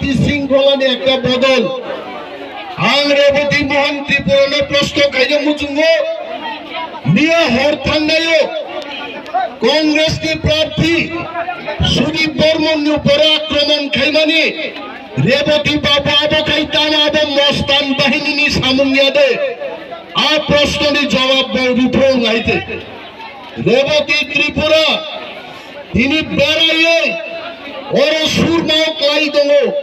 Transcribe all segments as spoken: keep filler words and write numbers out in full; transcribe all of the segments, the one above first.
Singpholani ekta bodol. Ang Reboti Mohan Tripurano proshno khaina muchungo, miya hor thangnaio Congressni prarthi Sudip Barmonni upore akromon khaimani, Reboti babu abo khai tamo abo Mostan bahinini samung yade? A proshnoni jawab bo rwphung aite. Reboti Tripura tini beraiwi oro surmao klai tongo.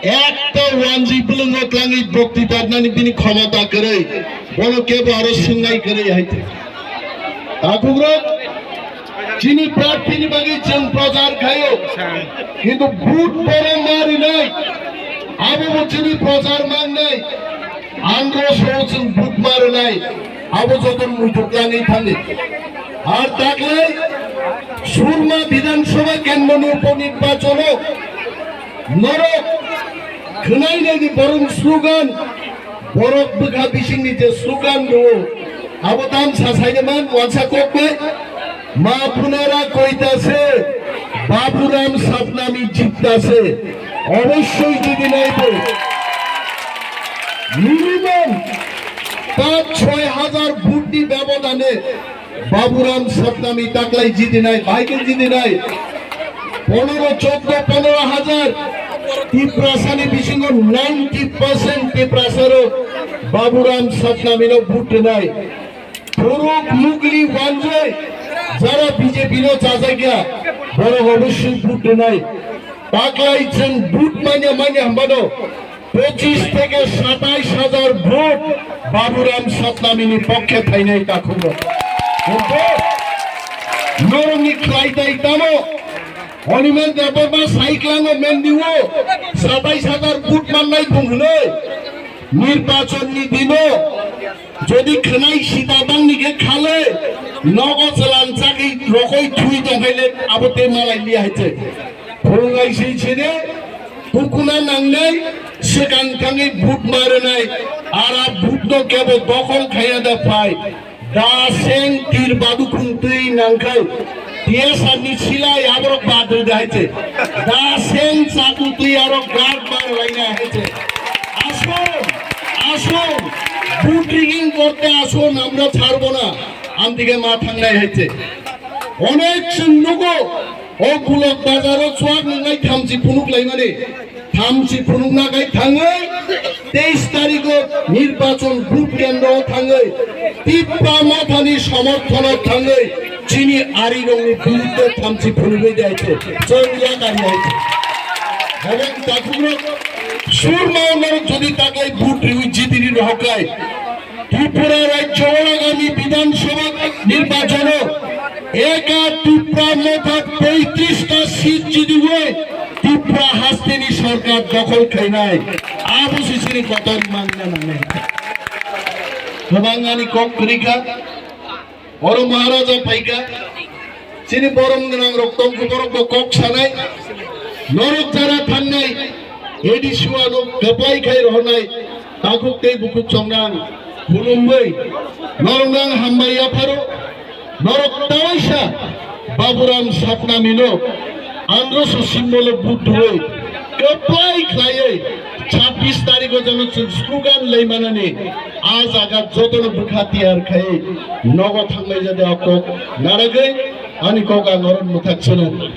Ekta wanji bwlwngo tlangwi bokti barnani bini khomota kwrwi. Bono kebo aro swngnai kwrwi hai. Takhukrok, chini prarthini bagwi chwng prochar khaio. Kintu vote borom ma rinai. Abo bo chini prochar mangnai. Andro so chwng vote ma rinai. Abo joto muitu tlangwi thangdi. Ar daklai Surma Bidhan Sabha kendroni uponirbachano norok khwnai naidi borok slogan, borok bwkha bisingni je slogan rwo, abo tam sa saide man wansa kok bai, "माफ पुनारा कोई था से, बाबूराम सपनामी जीतता से।" Oboshoi jidi nai bo. Minimum panch choi hajar vote ni bebodane Baburam Satnami taklai jidinai, bahai khe jidinai. Pondro, choddo, pondro hajar Tiprasani bisingo ninety percent Tiprasaro Baburam Satnamino vote rwnai. Phuruk mugli wanjwi jara B J P no chajakya, borok oboshoi vote rwnai. Taklai chwng vote manya manya hwnbano pochis theke satais hajar vote Baburam Satnamini pokkhe phainai takhugo. Hwnkhe norokni khlai tai tamo? Animal Debbarma saiklango mendiwo satais hajar vote mannai thung hwnwi. Nirbachonni dino jodi khwnai sita bangni khe khale nogo chwlang chagwi rokoi thui tongkhaile abo tei malai liya hai se. Phungai se sene tukuna nangnai, swkang thangwi vote ma rwnai, ara vote no kebo dokhol khaiya da phai. Da seng tir badukhung twi nangkhai, T S R ni silai aborok badri da hai se. Da seng chatu twi arok guard mar laina hai se. Ason, ason, vote rigging korte ason, amra chharbo na, amdige ma thangnai hai se. Onek chwng nugo, o Gulok Bazaro chuak nwngnai thamchi phunuk laimani. Thamchi phunukna khai thangwi teis tarikho nirbachon vote kendro thangwi Tipra Mothani somorthono thangwi chini arirokni birudde thamchi phunugwi de hai se. Chwng yakari hai se. Hwnkhe takhukrok surma norok jodi taklai vote riwi jitini rohok khai, Tripura rajyo Agami Bidhan Sabha nirbachano eka Tipra Motha poitrista seat jidiwi Tipra hasteni sorkar dokhol khainai. Abo se chini kotor manna nangnai. Kwbang ani kok kwrwi kha. Oro Maharaja phaikha, chini borom gwnang rok tongkhu, borok bo kok sanai, norok jara thangnai, A D C o ano kwplai khai rohornai, takhuk tei bukhuk chongnang, khulumwi, norok nang hambai yapharo, norok tawaisa Baburam Satnamino, Androso symbol o vote rwui, kwplai khlaiwi, chabbish tarikho jano chwng slogan laimanani, a jaga jotono bwkha tiyar khaiwi, nogo thanglai jade o kok naragwi, ani kok ang oro mwthak chwno.